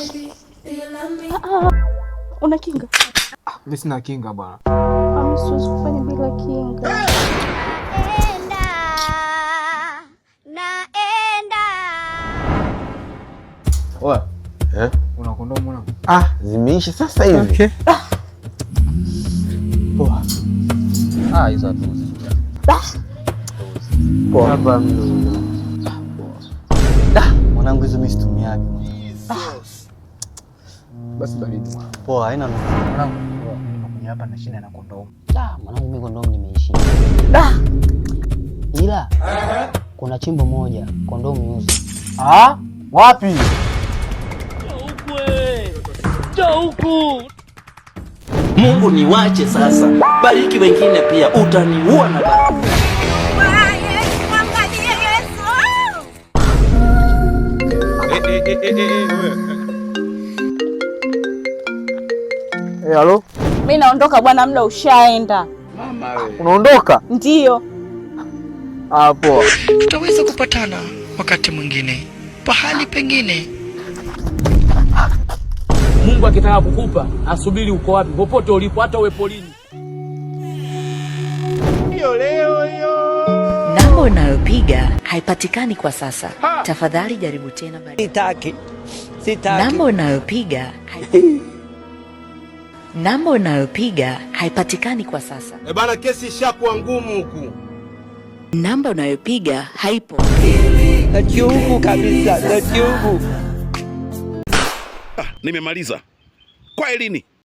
Ah, una kinga? Mimi sina kinga bwana. Ah, mimi siwezi kufanya bila kinga. Naenda, naenda. Oya, Eh? una kondomu mwanangu? Ah, zimeisha sasa hivi. Okay. Poa. Ah, hizo hatuuzi. Poa. Hapa mno. Mwanangu, hizo mimi situmiagi. Basi baridi mwanangu. Poa, haina noma. Mwanangu, mimi nimekuja hapa na shida na kondomu. Ah, mwanangu mimi kondomu nimeishia. Ila kuna chimbo moja kondomu yuzi. Ah, wapi? Mungu niwache sasa, bariki wengine pia, utaniua na baraka. Mwangalie Yesu. Eh, halo? Mimi naondoka bwana, muda ushaenda. Unaondoka? Ndiyo. Ah, poa. Tutaweza kupatana wakati mwingine, pahali pengine. Mungu akitaka kukupa asubiri uko wapi, popote ulipo, hata uwe polini. Namba unayopiga haipatikani kwa sasa. Tafadhali jaribu tena baadaye. Sitaki, sitaki. Namba unayopiga haipatikani kwa sasa. Eh, bana kesi ishakuwa ngumu huku. Namba unayopiga haipo. Najiungu kabisa, najiungu. Nimemaliza kwa elini.